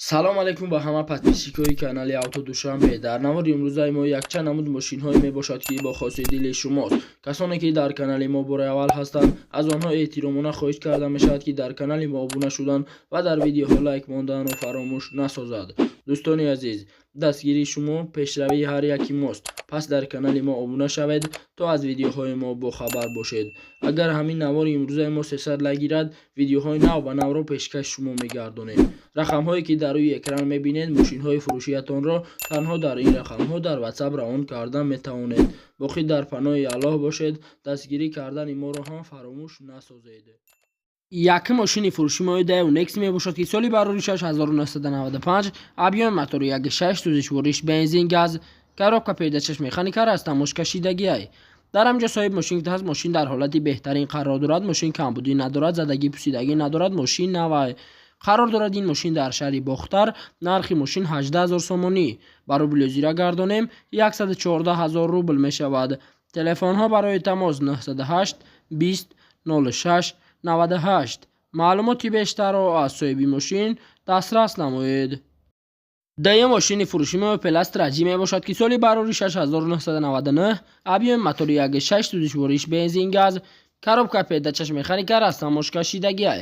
Салом алейкум ба ҳама подписчикои канали Авто Душанбе. Дар навори имрӯзаи мо якчанд намуд мошинҳое мебошад, ки бо хоси дили шумост. Касоне ки дар канали мо бори аввал ҳастанд, аз онҳо эҳтиромона хоҳиш карда мешавад, ки дар канали мо обуна шудан ва дар видеоҳо лайк монданро фаромӯш насозад. Дӯстони азиз, дастгирии шумо пешравии ҳар яки мост. Пас дар канали мо обуна шавед, то аз видеоҳои мо бохабар бошед. Агар ҳамин навори имрӯзаи мо 300 лайк гирад, видеоҳои нав ба навро пешкаши шумо мегардонем. Рақамҳое ки дар рӯи экран мебинед, мошинҳои фурӯшиятонро танҳо дар ин рақамҳо дар WhatsApp равон карда метавонед. Боқӣ дар паноҳи Аллоҳ бошед, дастгирӣ кардани моро ҳам фаромӯш насозед. Якум мошини фурӯши мои Daewoo Nexia мебошад, ки соли бароришаш 1995, объёми мотори 1.6, сӯзишвориш бензин, газ, коробка передачаш механика, растаможкашидагиай. Дар ҳаминҷо соҳиб мошин гуфтааст, мошин дар ҳолати беҳтарин қарор дорад, мошин камбудӣ надорад, задагӣ пусидагӣ надорад, мошин навай. Қарор дорад ин мошин дар шаҳри Бохтар. Нархи мошин 18 ҳазор сомонӣ. Ба рубли озира гардонем, 114 ҳазор рубл мешавад. Телефонҳо барои тамос 908 20 06 98. Маълумоти бештарро аз соҳиби мошин дастрас намоед. Дуюм мошини фурӯши мо Opel Astra J мебошад, ки соли бароришаш 1999, объёми мотори 1.6, сӯзишвориш бензин, газ, коробка передачаш механика, растаможкашидагиай.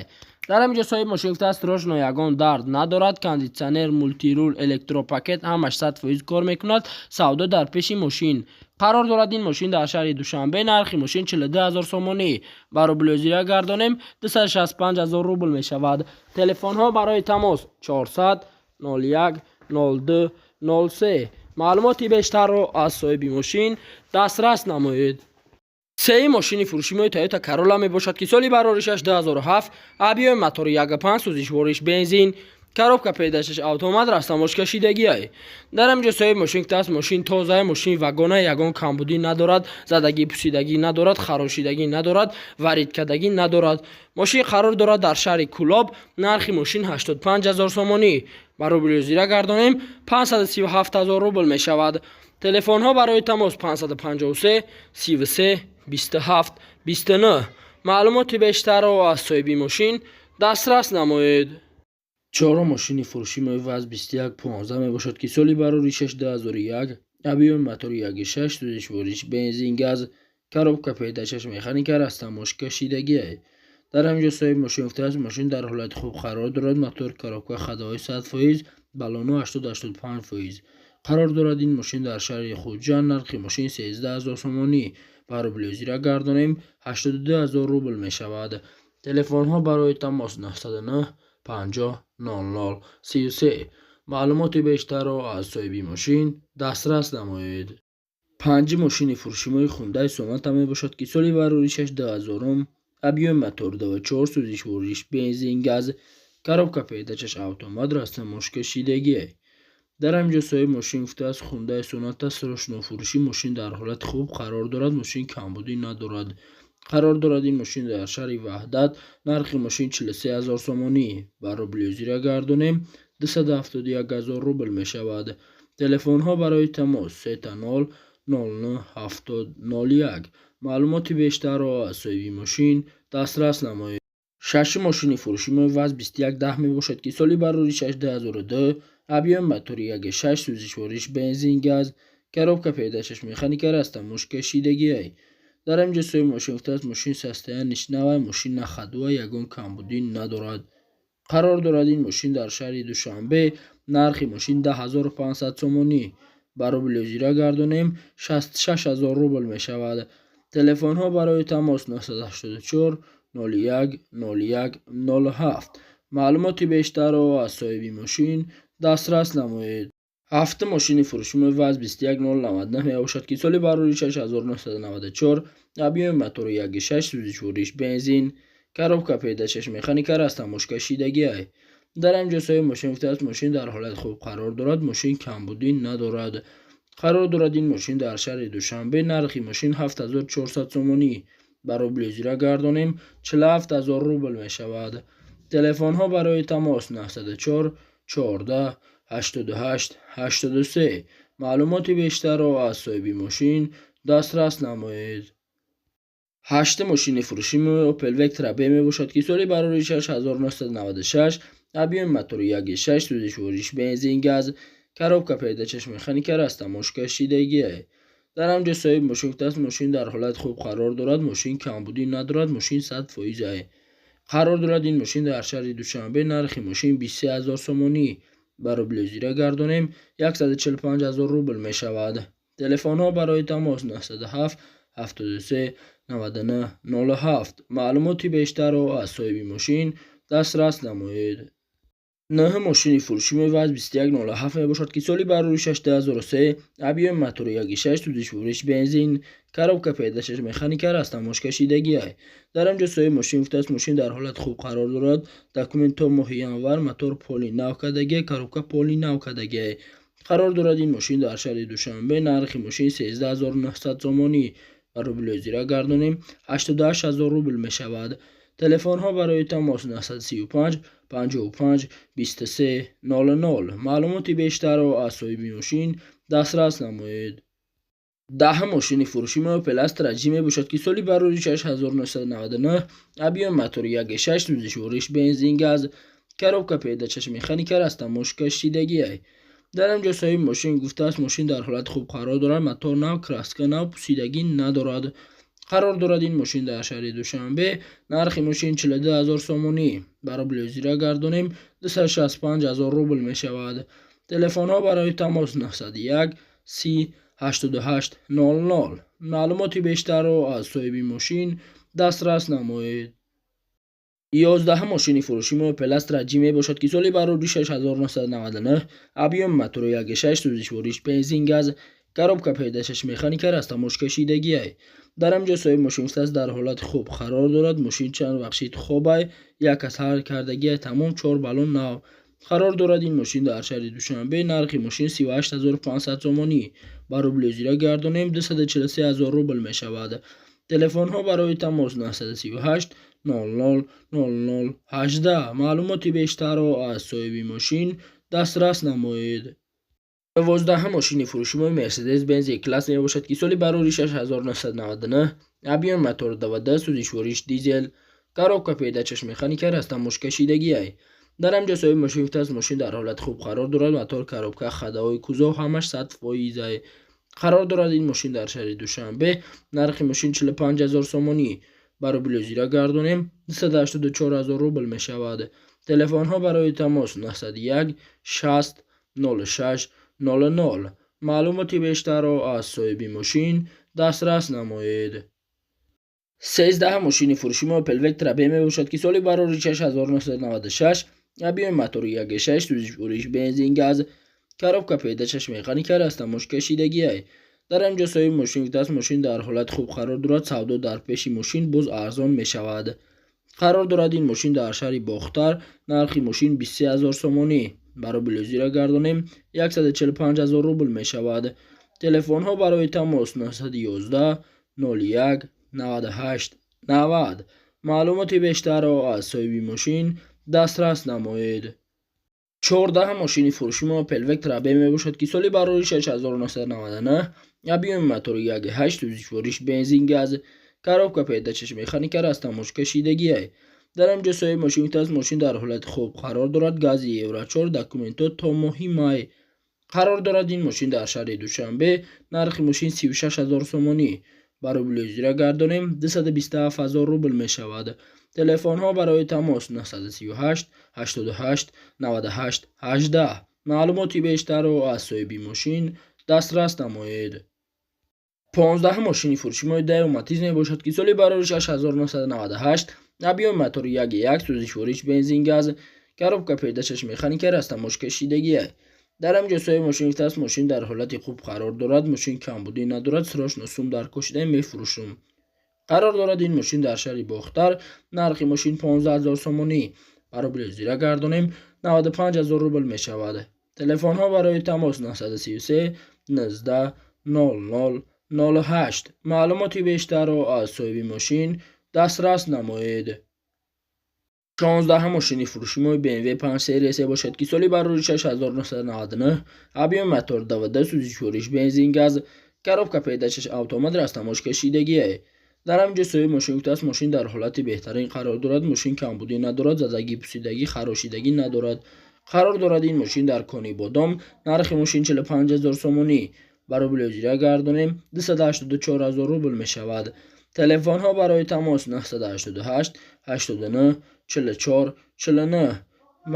Дар ҳаминҷо соҳиби мошин гуфтааст, рошно ягон дард надорад, кондитсионер, мультируль, электропакет ҳамаш 100% кор мекунад, савдо дар пеши мошин. Қарор дорад ин мошин дар шаҳри Душанбе. Нархи мошин 42 ҳазор сомонӣ. Ба рубли озира гардонем, 265 ҳазор рубл мешавад. Телефонҳо барои тамос 400 01 02 03. Маълумоти бештарро аз соҳиби мошин дастрас намоед. Сеюм мошини фурӯши мои Toyota Corolla мебошад, ки соли бароришаш 2007, объёми мотори 1.5, сӯзишвориш бензин, коробка передачаш автомат, растаможкашидагиай. Дар ҳаминҷо соҳиби мошин гуфтааст, мошин тоза, мошин вагона, ягон камбудӣ надорад, задагӣ пусидагӣ надорад, харошидагӣ надорад, варидкардагӣ надорад. Мошин қарор дорад дар шаҳри Кӯлоб. Нархи мошин 85 ҳазор сомонӣ. Ба рубли озира гардонем, 537 ҳазор рубл мешавад. Телефонҳо барои тамос 553 33 27 29. Маълумоти бештарро аз соҳиби мошин дастрас намоед. Чорум мошини фурӯши мои ВАЗ 2115 мебошад, ки соли бароришаш 2001, объёми мотори 1.6, сӯзишвориш бензин, газ, коробка передачаш механика, растаможкашидагиай. Дар ҳаминҷо соҳиби мошин гуфтааст, мошин дар ҳолати хуб қарор дорад, мотор, коробка, ходовой 100%, баллоно 80-85%. Қарор дорад ин мошин дар шаҳри Хуҷанд. Нархи мошин 13 ҳазор сомонӣ. Ба рубли озира гардонем, 82 ҳазор рубл мешавад. Телефонҳо барои тамос 909 50 00 33. Маълумоти бештарро аз соҳиби мошин дастрас намоед. Панҷум мошини фурӯши мои Хундай Соната мебошад, ки соли бароришаш 2000, объёми мотор 2.4, сӯзишвориш бензин, газ, коробка передачаш автомат, растаможкашидагиай. Дар ҳаминҷо соҳиби мошин гуфтааст, Хундай Соната срочно фурӯшӣ, мошин дар ҳолати хуб қарор дорад, мошин камбудӣ надорад. Қарор дорад ин мошин дар шаҳри Ваҳдат. Нархи мошин 43 ҳазор сомонӣ. Ба рубли озира гардонем, 271 ҳазор рубл мешавад. Телефонҳо барои тамос 000 09 70 01. Маълумоти бештарро аз соҳиби мошин дастрас намоед. Шашум мошини фурӯши мо ВАЗ 2110 мебошад, ки соли бароришаш 2002, объёми мотори 1.6, сӯзишвориш бензин, газ, коробка передачаш механика, растаможкашидагиай. Дар ҳаминҷо соҳиби мошин гуфтааст, мошин состояниш навай, мошин на ходовая, ягон камбудӣ надорад. Қарор дорад ин мошин дар шаҳри Душанбе. Нархи мошин 10 500 сомонӣ. Ба рубли озира гардонем, 66 ҳазор рубл мешавад. Телефонҳо барои тамос 984 01 01 07. Маълумоти бештарро аз соҳиби мошин дастрас намоед. Ҳафтум мошини фурӯши мо ВАЗ 21099 мебошад, ки соли бароришаш 1994, объёми мотори 1.6, сӯзишвориш бензин, коробка передачаш механика, растаможкашидагиай. Дар ҳаминҷо соҳиби мошин гуфтааст, мошин дар ҳолати хуб қарор дорад, мошин камбудӣ надорад. Қарор дорад ин мошин дар шаҳри Душанбе. Нархи мошин 7400 сомонӣ. Ба рубли озира гардонем, 47 ҳазор рубл мешавад. Телефонҳо барои тамос 904 14 88 83. Маълумоти бештарро аз соҳиби мошин дастрас намоед. Ҳаштум мошини фурӯши мо Opel Vectra B мебошад, ки соли бароришаш 1996, Объёми мотори 1,6, сӯзишвориш бензин газ, коробка передачаш механика, растаможка шидагиай. Дар ҳамҷо соҳиби мошин гуфтааст, мошин дар ҳолати хуб қарор дорад, мошин камбудӣ надорад, мошин 100% ай. Қарор дорад ин мошин дар шаҳри Душанбе, нархи мошин 23 000 сомонӣ. Ба рубли ҳозира гардонем, 145 000 рубл мешавад. Телефонҳо барои тамос 907 73 99 07. Маълумоти бештарро аз соҳиби мошин дастрас намоед. Нӯҳум мошини фурӯшӣ МиВАЗ 2107 мебошад, ки соли барори 2003, объёми мотори 1,6, сӯзишвориш бензин, коробка передачаш механика, растаможка шидагиай. Дар ҳамҷо соҳиби мошин гуфтааст, мошин дар ҳолати хуб қарор дорад, документ то моҳи январ, мотор поли нав кардагиай, коробка поли нав кардагиай. Қарор дорад ин мошин дар шаҳри Душанбе, нархи мошин 13 900 сомонӣ. Ба рубли ҳозира гардонем, 88 000 рубл мешавад. Телефонҳо барои тамос 935 55 23 00. Маълумоти бештарро аз соҳиби мошин дастрас намоед. Даҳум мошини фурӯши мо Opel Astra J мебошад, ки соли барори 6999, объёми мотори 1,6, сӯзишвориш бензин газ, коробка передачаш механика, растаможка шидагиай. Дар ҳамҷо соҳиби мошин гуфтааст, мошин дар ҳолати хуб қарор дорад, мотор нав, краска нав, пусидагӣ надорад. Қарор дорад ин мошин дар шаҳри Душанбе, нархи мошин 42 000 сомонӣ. Ба рубли ҳозира гардонем, 265 000 рубл мешавад. Телефонҳо барои тамос 901 30 88 00. Маълумоти бештарро аз соҳиби мошин дастрас намоед. 11-ум мошини фурӯши мо Opel Astra J мебошад, ки соли барори 6999, объёми мотори 1,6, сӯзишвориш бензин газ, коробка передачаш механика, растаможка шидагиай. Дар ҳамҷо соҳиби мошин гуфтааст, дар ҳолати хуб қарор дорад, мошин чанд вақт шид хобай, як кас ҳар кардагиай, тамом, чор баллон нав. Қарор дорад ин мошин дар шаҳри Душанбе, нархи мошин 38 500 сомонӣ. Ба рубли ҳозира гардонем, 243 000 рубл мешавад. Телефонҳо барои тамос 938 00 00 18. Маълумоти бештарро аз соҳиби мошин дастрас намоед. 12-ум мошини фурӯши мо Mercedes Benz E-Class мебошад, ки соли барори 6999, объёми мотор 92, сӯзишвориш дизел, коробка передачаш механика, растаможка шидагиай. Дар ҳамҷо соҳиби мошин гуфтааст, мошин дар ҳолати хуб қарор дорад, мотор, коробка, ходовой кузов ҳамаш 100% ай. Қарор дорад ин мошин дар шаҳри Душанбе, нархи мошин 45 000 сомонӣ. Ба рубли ҳозира гардонем, 284 000 рубл мешавад. Телефонҳо барои тамос 901 60 06 00. Маълумоти бештарро аз соҳиби мошин дастрас намоед. 13-ум мошини фурӯши мо Opel Vectra B мебошад, ки соли барори 6996, объёми мотори 1,6, сӯзишвориш бензин газ, коробка передачаш механика, растаможка шидагиай. Дар ҳамҷо соҳиби мошин гуфтааст, мошин дар ҳолати хуб қарор дорад, савдо дар пеши мошин боз арзон мешавад. Қарор дорад ин мошин дар шаҳри Бохтар, нархи мошин 23 000 сомонӣ. Ба рубли ҳозира гардонем, 145 000 рубл мешавад. Телефонҳо барои тамос 911 01 98 90. Маълумоти бештарро аз соҳиби мошин дастрас намоед. 14-ум мошини фурӯши мо Opel Vectra B мебошад, ки соли барори 6999, объёми мотори 1,8, сӯзишвориш бензин газ, коробка передачаш механика, растаможка шидагиай. Дар ҳамҷо соҳиби мошин гуфтааст, мошин дар ҳолати хуб қарор дорад, гази евро 4, документҳо то моҳи май. Қарор дорад ин мошин дар шаҳри Душанбе, нархи мошин 36 000 сомонӣ. Ба рубли ҳозира гардонем, 227 000 рубл мешавад. Телефонҳо барои тамос 938 88 98 18. Маълумоти бештарро аз соҳиби мошин дастрас намоед. 15-ум мошини фурӯши мо Даеу Матиз мебошад, ки соли барори 6998, объёми мотори 1,1, сӯзишвориш бензин газ, коробка передачаш механика, растаможка шидагиай. Дар ҳамҷо соҳиби мошин гуфтааст, мошин дар ҳолати хуб қарор дорад, мошин камбудӣ надорад, срочно сум дар кошида мефурӯшум. Қарор дорад ин мошин дар шаҳри Бохтар, нархи мошин 15 000 сомонӣ. Ба рубли ҳозира гардонем, 95 000 рубл мешавад. Телефонҳо барои тамос 933 19 00 08. Маълумоти бештарро аз соҳиби мошин дастрас намоед. 16-ум мошини фурӯши мо BMW 5 Series бошад, ки соли барори 6999, объёми мотор 92, сӯзишвориш бензин газ, коробка передачаш автомат, растаможка шидагиай. Дар ҳамин ҷо соҳиби мошин гуфтааст, мошин дар ҳолати беҳтарин қарор дорад, мошин камбудӣ надорад, задагӣ, пусидагӣ, харошидагӣ надорад. Қарор дорад ин мошин дар Конибодом. Нархи мошин 45 0 сомонӣ. Ба рубли ҳозира гардонем, 284 0 рубл мешавад. Телефонҳо барои тамос 988 89 44 49.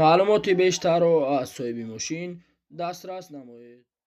Маълумоти бештарро аз соҳиби мошин дастрас намоед.